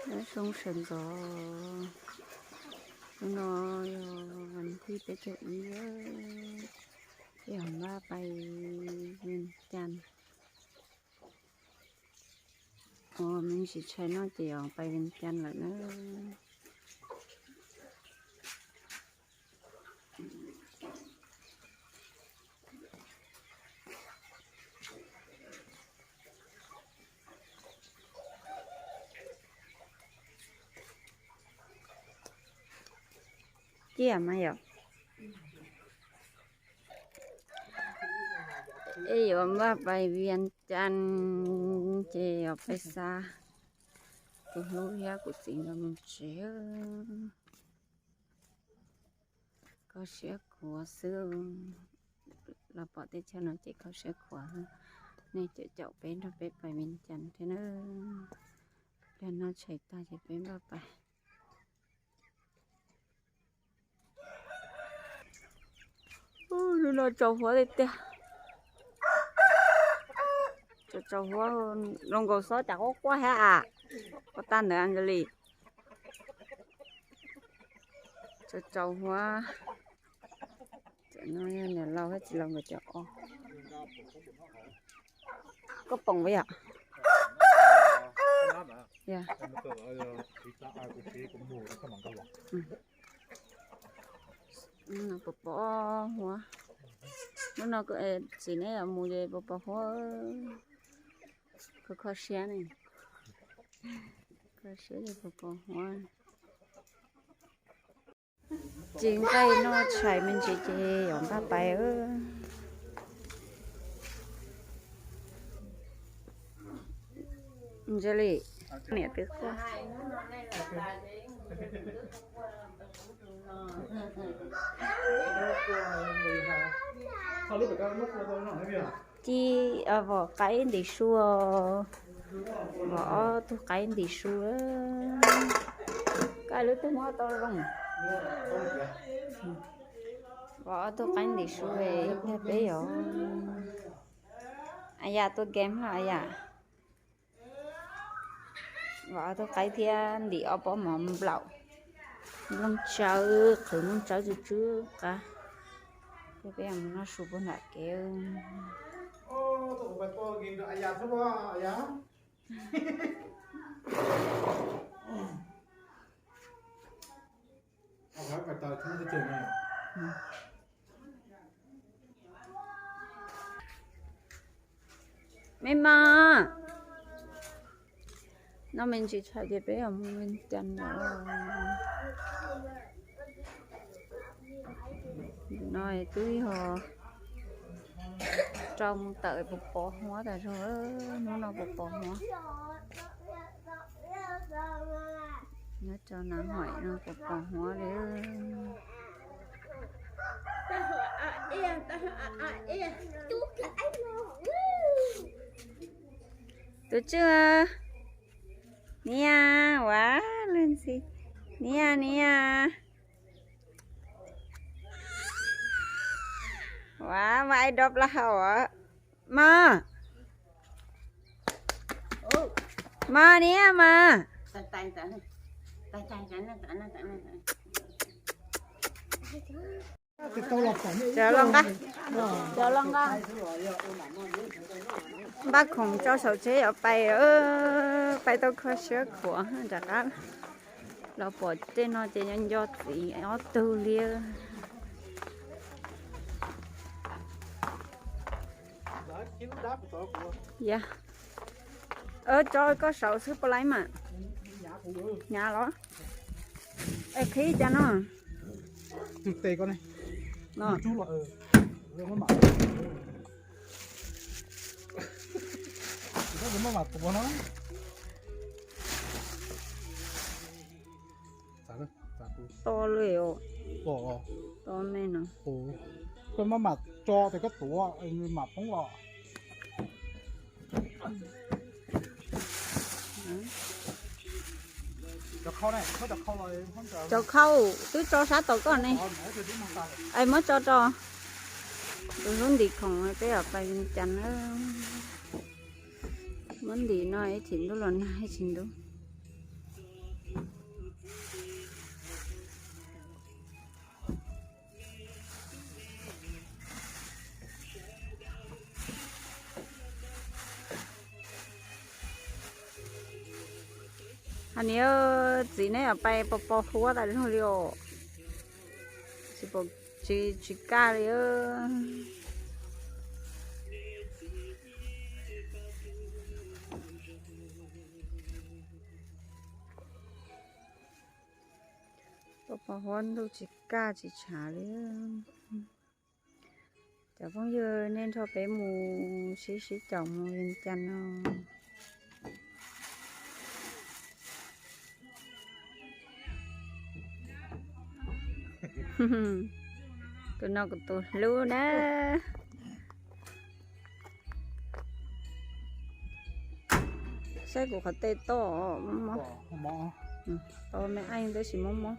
Nyob zoo sawv ntxov, hnub no yog vas thib peb caug ib, peb yog npaj pais Vias Cas. Ua me ntsis tshais no ces yog pais Vias Cas lawm na. Ciaj mas yom. Es yuav npaj pais Vias Cas ces yuav pais xa kuv hlub thiab kuv txiv nkawd mus tsev. Kho siab khuav xwb, los pom teb chaws no ces kho siab khuav. Nej caum caum peb nrog peb pais Vias Cas thiab na. Pliag no tshais tag ces peb npaj pais. Hnub no tsaus huab tiag tiag. Tsaus huab, zoo nkaus xob cas quaj quaj thiab a. Quaj tag ntawd Angelis. Tsaus huab. Cov no yog niam laus thiab txiv laus nkawd cov os. Koj pom puas yom? Pos pos huab. Hnub no txiv neb yuav mus ces pos pos huab. Kho kho siab ne. Kho siab ces pos pos huab. Ces nqaij noj tshais me ntsis ces yuav npaj pais. Ntshe li niam twb quaj. Ci vom qaib ntim su, vom ob tug qaib ntim su. Koj lub twg muab tau zoo. Vom ob tug qaib ntim su, ib pliag peb yuav, a yam tua game los a yam. Vom ob tug qaib thiab ntim ob pob mov nplaum, nplooj tsawb, qhwv nplooj tsawb tsw tsw qab. Ces peb yuav mus noj su puag nram kev. Me mas, noj me ntsis tshais ces peb yuav mus Vias Cas lawm. No twb yog rau mus tawm pos pos huab tas zog, hnub no pos pos huab. Nyob rau Nav Hoim no pos pos huab li. Tus tswj, niam, ua lub ntxhi, niam, niam. Ua, mas ai dob plab hau os. Mas, mas niam mas. Cov los nqa, cov los nqa. Npaj khoom tso saum tsheb yuav pais, pais tau kho siab khuav rov qab los pom tej no ces nco nco txiv ob tug li. Yog, tso koj saum xwb puas laib mas. Hnyav los? Es qhib cas no? No. To li os. To me no. Koj maj mam tso tes koj tuav, mam poob los. Cov khau twb tso sab tom koj ne. Es muab tso rau tus hlub ntim khoom peb pais Vias Cas na. Muab ntim no ib chim ntuj los nag ib chim ntuj. Hos niam, txiv neb pais pos pos huab tas zog li os. Tsis pom, tsis, tsis kaj li. Pos pos huab ntuj tsis kaj tsis tshav li. Cov phooj ywg, nej nrog peb mus sib sib caum mus Vias Cas no. Tus no kuv tus hlub na. Saib kuv qhov tes to mob mob. Tau me aim tab sis mob mob.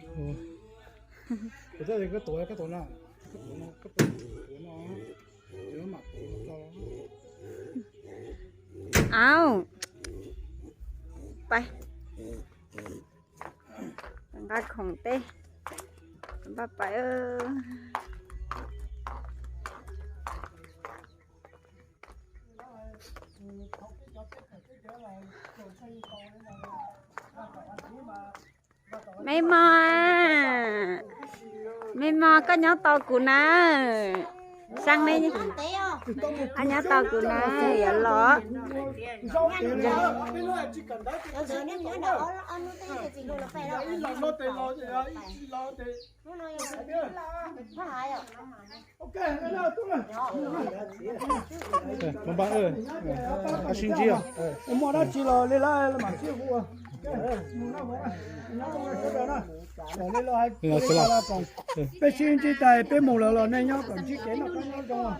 Au, pais, nqa khoom tej, npaj pais. Me mos, me mos, koj nyob tos kuv na. Xeeb, neb nyob tos kuv na, yuav los. Sib ntsib, muaj dab tsi los li lawm mam sib hu. Peb sib ntsib tas peb mus lawm los nej nyob kom ntsib kev noj qab nyob zoo.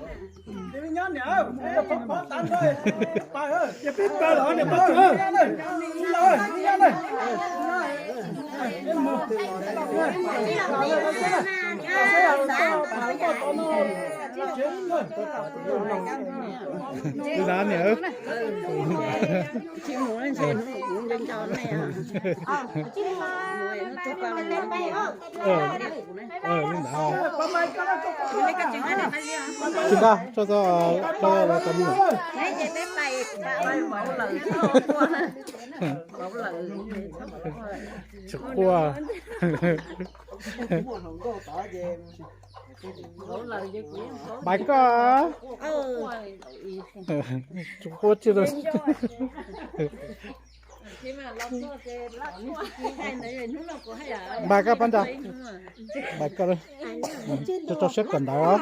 Ces peb pab los niam pab txiv. Tus dab niam. Tsis nqa, tso tso, tso los tso mi. Tsis quaj. Npais koj. Tsis quaj tsis. Npais koj pab ntsa. Npais koj. Tso tso siab kawm ntawv os.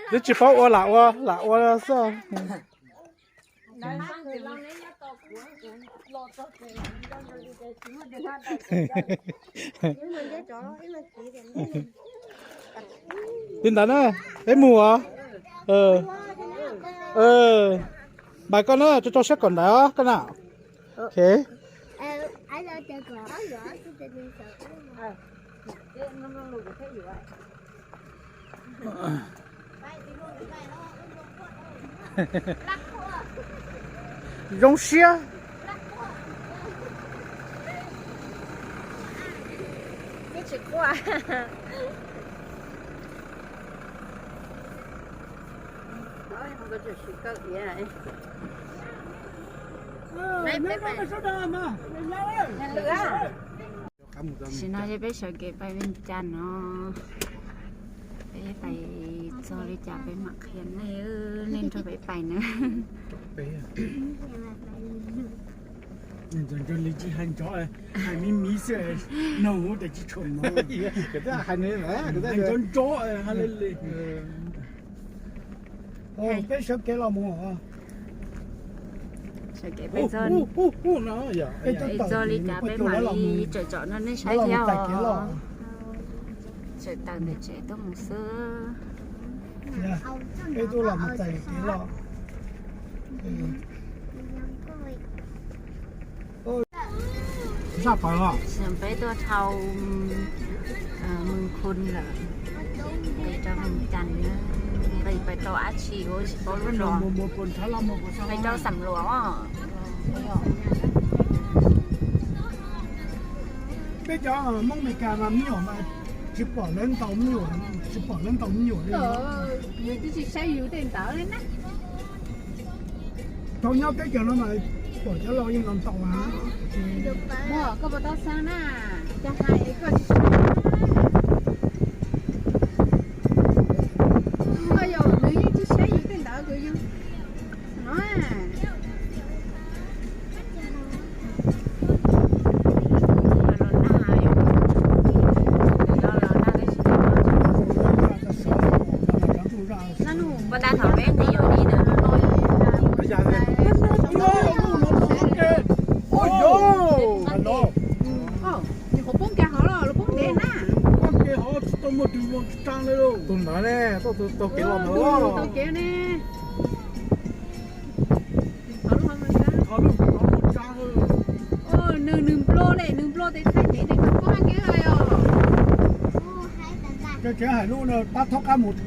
Twb tsis paub ua lam ua, lam ua xwb. Li ntawd na, peb mus os. Npais koj na, tso tso siab kawm ntawv os koj na. Zoo siab. Tam sim no ces peb sawv kev pais Vias Cas no. Peb pais txog li cas peb mam qhia nej, nej nrog peb pais na. Nco nco li tsis hais nco, hais miv miv xwb, no hauv tias tsis tshua no. Hais nco nco, hais li li. Peb sawv kev los mus. Sawv kev peb txog, peb txog li cas peb mam li tsom tsom no nej saib thiab os. Tseem tawm ntawm tsev tuaj mus xwb. Peb tuaj los mus txais kev los. Zaj pawg los. Peb tuaj dhau Mws Khun lawm, nqis rau Vias Cas, nqis pais rau dab tsi kuv tsis paub lub zos, nqis rau Xam Luam os. Peb cov Hmoob Mes Kas mas me nyuam mas tsis Tsis pom lawv ntaus me nyuam, tsis pom lawv ntaus me nyuam li. Nws twb tsis saib yus tej ntawd li na. Tau nyob teb chaws no mas pom cov laus yeej los ntaus mas. Muaj koj puas tau xav na, cas hais koj tsis saib. Koj yog nws yeej tsis saib yus tej ntawd, kuv yus no. Pab tab tom peb nqis yuav li ntawd. Tus ntawd ne, tau kev los ntawd. Tau kev ne. Nws, nws nplo le, nws nplo tes thaij kev tes koj kev os. Tseem hais lub no pab thaub qab mus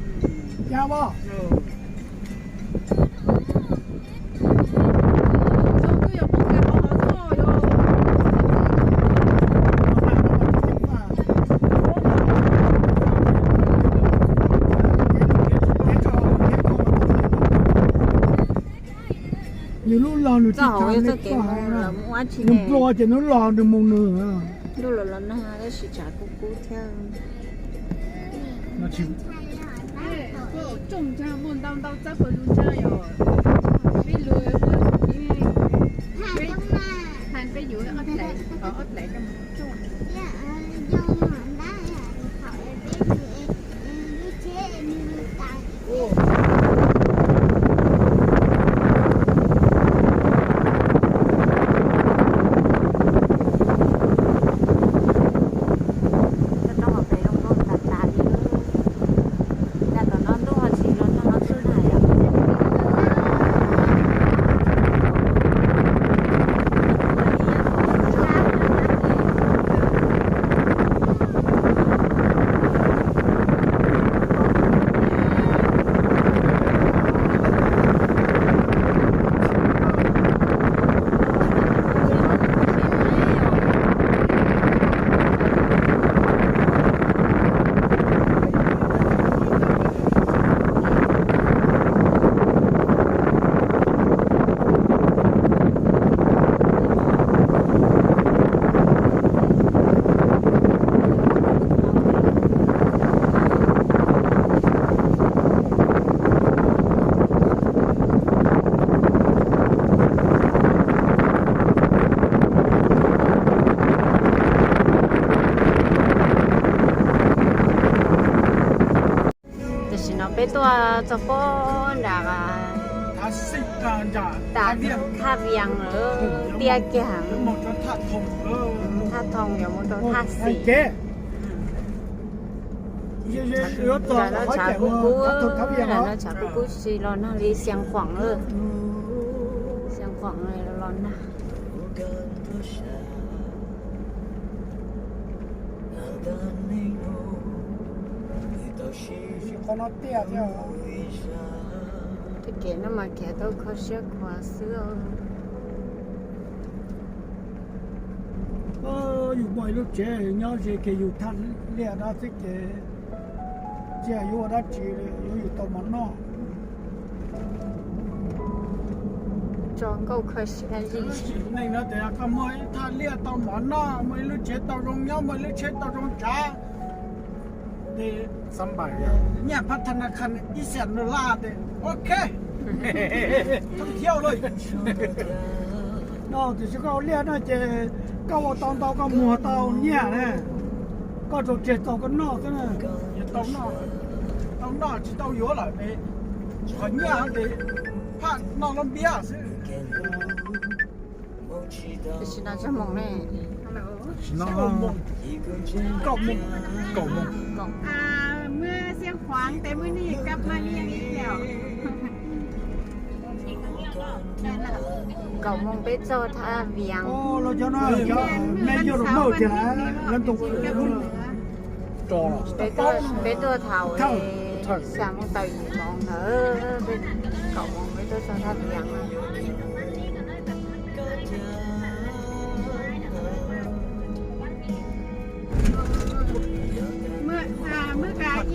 cab os. Nws lub log nws tsis tau, nws nplo ces nws log nws mus nws. Ntuj los los nag tab sis tshav kub kub thiab. Muaj ntau ntau txawb pawg lug ntsa yom. Peb lug, peb yuav ob dlaim, ob dlaim rau mus tsooj. Rau hauv pem zoo nkauj tas tas li. Cas tom no ntuj ho tsis los nag no xwb na yom. Tam sim no peb tuaj txog pob nram Thaj Vias lawm, tiaj kiag heev. Thaj Thoo yuav mus rau Thaj Xis. Tshav kub kub, tshav kub kub tsis los nag li Xiav Khuam, Xiav Khuam los nag. Tej kev no mas kev tau kho siab khuav xwb. Yus muaj ib lub tsev nyob ze kiag yus thaj liaj dab txib kev, cia yuav ua dab tsi, yuav yus tau mov noj. Tso nkauj kho siab zim. Neeg no tias koj muaj ib thaj liaj tau mov noj, muaj ib lub tsev tau zoo nyob, muaj ib lub tsheb tau zoo tsav, tes nyiaj phab thab na khan ib xees dollar tes ok, thoob thiab lawm. No tiam sis koj ua liaj no ces koj ua tau ntau koj muag tau nyiaj na, koj rau tseg tau koj noj xwb na. Tau noj tsis tau yuav lawm, qhov nyiaj ces phaj noj lub npiab xwb. Tam sim no txog moos ne? Kaum moos, kaum moos. Muab xiab khuav tes muab nej kab maj liaj li thiab. Kaum moos peb txog Thaj Vias. Peb tuaj thaum xya moos tawm yim moos ntawd, kaum moos peb tuaj txog Thaj Vias. Muab Tam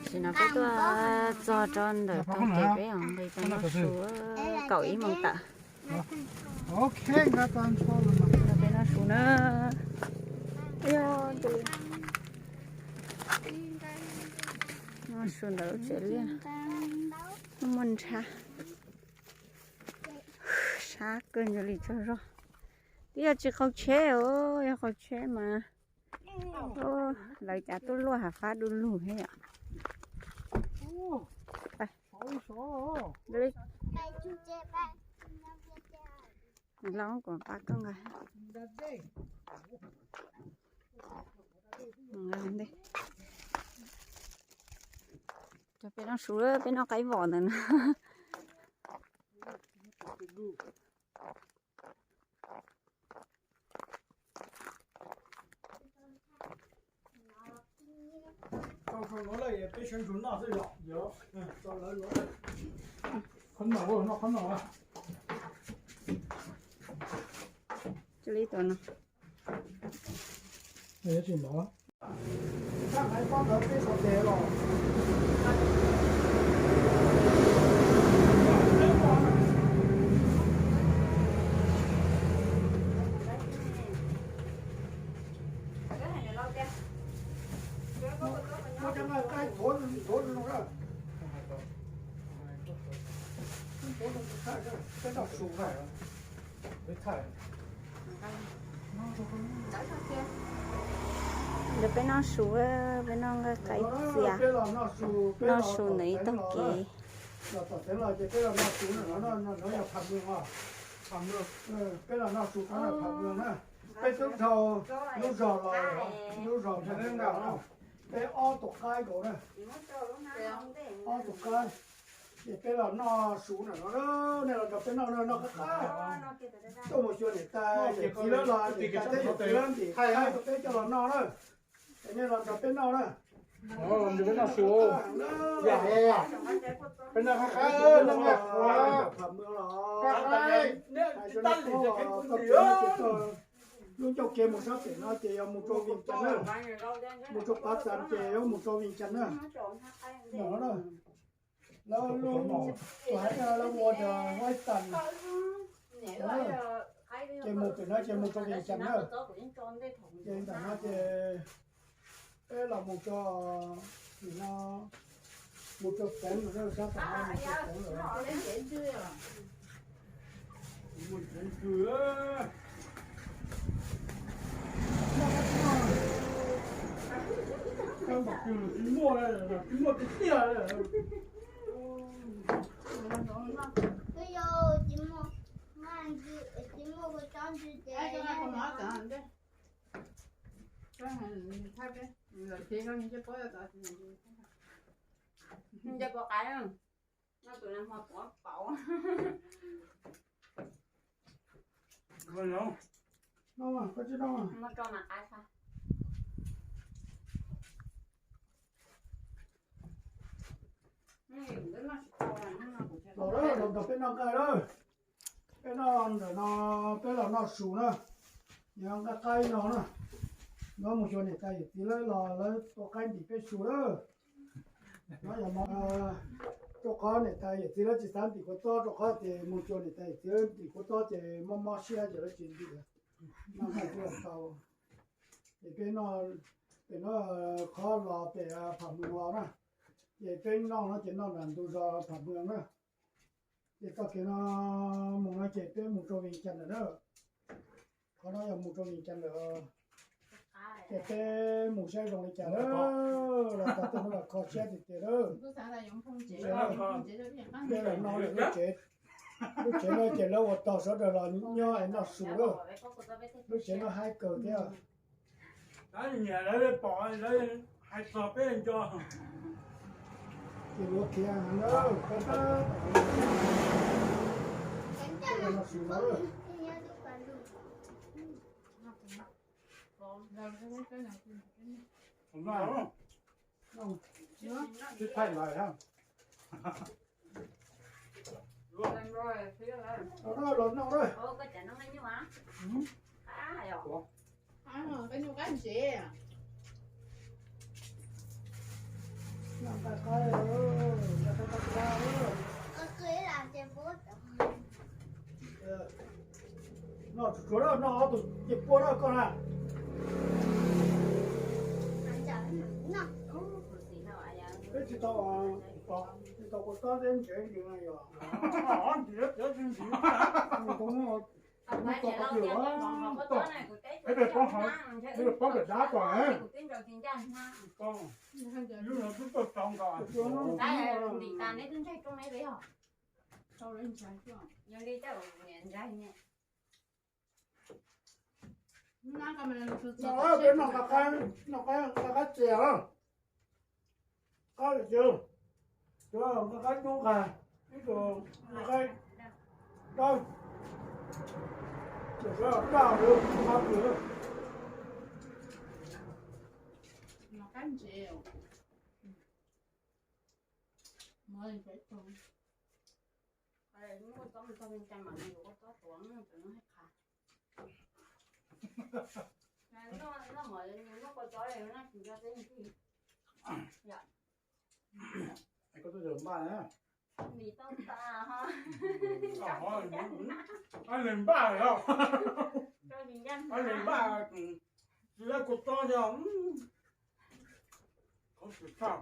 sim no peb tuaj txog rau ntawm tog ces peb nqis tos noj su kaum ib moos tawm. Peb noj su na. Noj su ntawm lub tsev liaj, muaj nrhav, sab kawg nkaus li tsaug zog. Twb yog tsis qaug tsheb os, yog qaug tsheb mas lawv cas tuaj luaj hav fab du lug thiab yom. Los kom pab koj nqa. Cov peb noj su, peb noj qaib vos ntawm no. Cia li tuaj no. Ntawm peb noj su, peb noj nqaij qaib txias, noj su ntawm ib tog kev. Peb noj su, peb twb dhau lub zog los, lub zog, peb ob tug qaib nkaus na, ob tug qaib. Ces peb los noj su ntawm no, nej los nrog peb noj, noj qab qab. Tuaj mus xyuas niam tais yawm txiv lawv los, niam tais thiab yawm txiv lawv ntim qaib rau peb coj los noj na. Es nej los nrog peb noj na. Peb noj qab qab, noj qab qab. Pham Mwm los, hais rau nej paub, lub ncauj kev mus sab pem no ces yog mus rau Vias Cas na, mus rau Pav Xas ces yuav mus rau Vias Cas na. Lawv lub, tus haiv no lawv ua tias Huaib Tas, ces mus pem no ces mus rau Vias Cas na. Ces ntawm no ces peb los mus rau, nim no mus rau Teev lawm, sab tom no mus rau Teev lawm. Tsis muaj, tsis muaj tiag tiag. Nce pov qaib, no tus nag hmo tuav pauv. Mus rau mas qaib sab. Los lawm, los nrog peb noj nqaij lawm. Peb noj ntawm no, peb los noj su na. Nyob nqaij qaib no na. Nyob mus xyuas niam tais yawm txiv lawv los lawv tua qaib ntim peb su lawm. Nyob yog mo, rau qhov niam tais yawm txiv lawv tsis xav ntim kua txob, rau qhov tias mus xyuas niam tais yawm txiv lawv ntim kua txob ces mob mob siab ces lawv tsis ntim. Noj nqaij tau. Ces peb noj, pem no qhov los pem Pham Mwm los na. Ces peb noj no ces noj nram ntug zos Pham Mwm na. Ces txoj kev no mus no ces peb mus rau Vias Cas lawm na. Qhov no yog mus rau Vias Cas lawm. Ces peb mus saib zoo li cas lawm, los txog tej no los kho siab tiag tiag lawm. Peb los no lawm lub tsev, lub tsev no ces lawv ua tog sawv daws los nyob es noj su lawm. Lub tsev no haib kawg thiab. Tab niam lawv pom lawv hais txog peb nco. Ces yuav khiav heev na, peb tab tom noj su na. Twb thaij lawm. Los noj, los noj na. No tsuav tsuav no ob tug ces puab na koj na. Peb tsis tau, tsis tau kua txob teb ntsev yus no yog. Ntxiv tsis ntxiv. Peb peb poob hauv, peb poob pem dab kom. Lub no twb tuaj tau nkaus. No peb noj nqa qaib, noj qaib, noj qaib txias, qaib txias, nqa qaib dub nqa, ib tug nqa qaib dawb, daj nqa pw. Koj tuaj yawm npaj na. Npaj os. Npaj, tsis tau kua txob yog. Khaub tsis tshaj.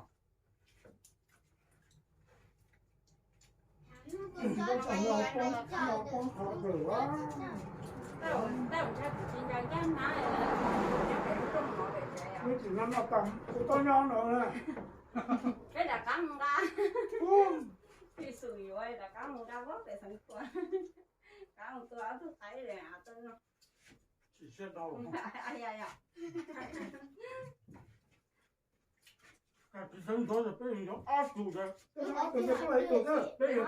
Peb tsis noj noj tas kuv tau nyob no na. Peb rov qab mus nqa. Peb rov qab mus nqa, peb rov qab mus tua ob tug qaib, tsis siab dhau. Peb yuav ob tug, peb yuav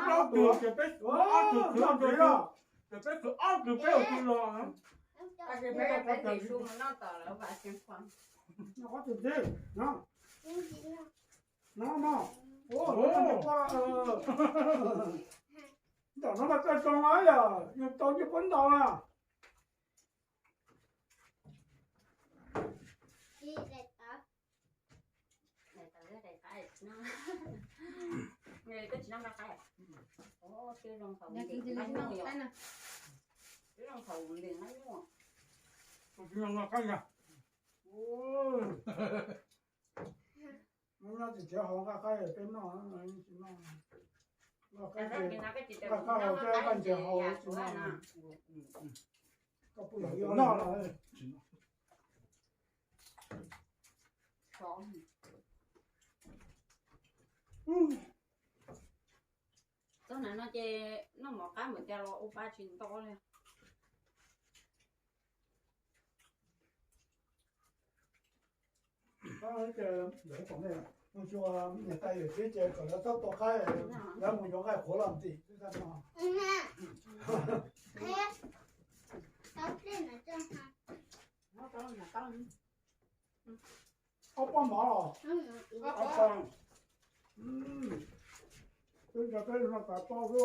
plaub tug ces peb ob tug, ces peb tug ob tug peb ua tau los. Ntawm no mas koj zoo na yog, yus tau nyiaj puab ntau na. Noj tsis nrhiav haus nqa qaib peb noj, nqa qaib haus thiab nqa nrhiav haus tsis noj. Koj pw los yuav noj los. Txog na no ces noj mov qab npaum cas los ua pa tsis nto li. Mus xyuas niam tais yawm txiv ces kom lawv txhob tua qaib, lawv mus yuav nqaij qhuav los ntim xwb no. Ob pob mov los? Ob pob. Peb nrog peb noj tas pob xwb.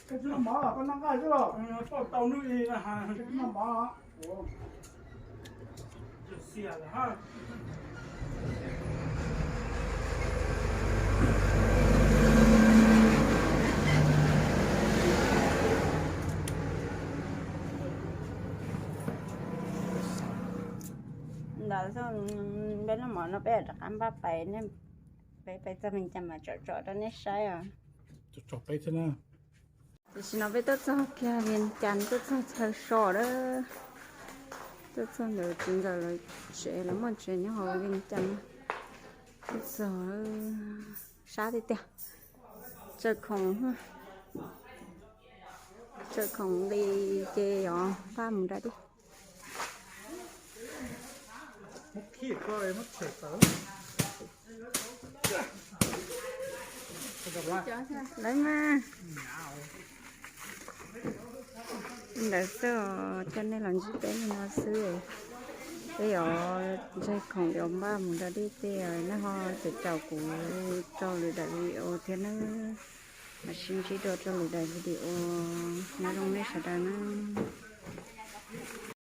Koj tsis noj mov los koj noj nqaij xwb los? Pauj tau hnub i, koj tsis noj mov los? Ntawd xwb, peb noj mov no peb rov qab npaj pais, peb pais txog Vias Cas mas tsom tsom rau nej saib os. Tsom peb thiab na. Tam sim no peb tuaj txog kiag Vias Cas, tuaj txog chaw so lawm. Tuaj txog ntawm txiv ntxawm lawv tsev, lawv muaj tsev nyob hauv Vias Cas. Tuaj txog sab tiag tiag. Tsaws khoom, tsaws khoom li ces os pab mus nram dib. Lawv mas ntawd xwb, coj nej los ntsib peb li no xwb. Peb yuav ntxig khoom yuav npaj mus da dej tej, nej ho caum caum kuv rau lwm daim video thiab nawb. Mam sib ntsib dua rau lwm daim video. Nyob zoo nej sawv daws nawb.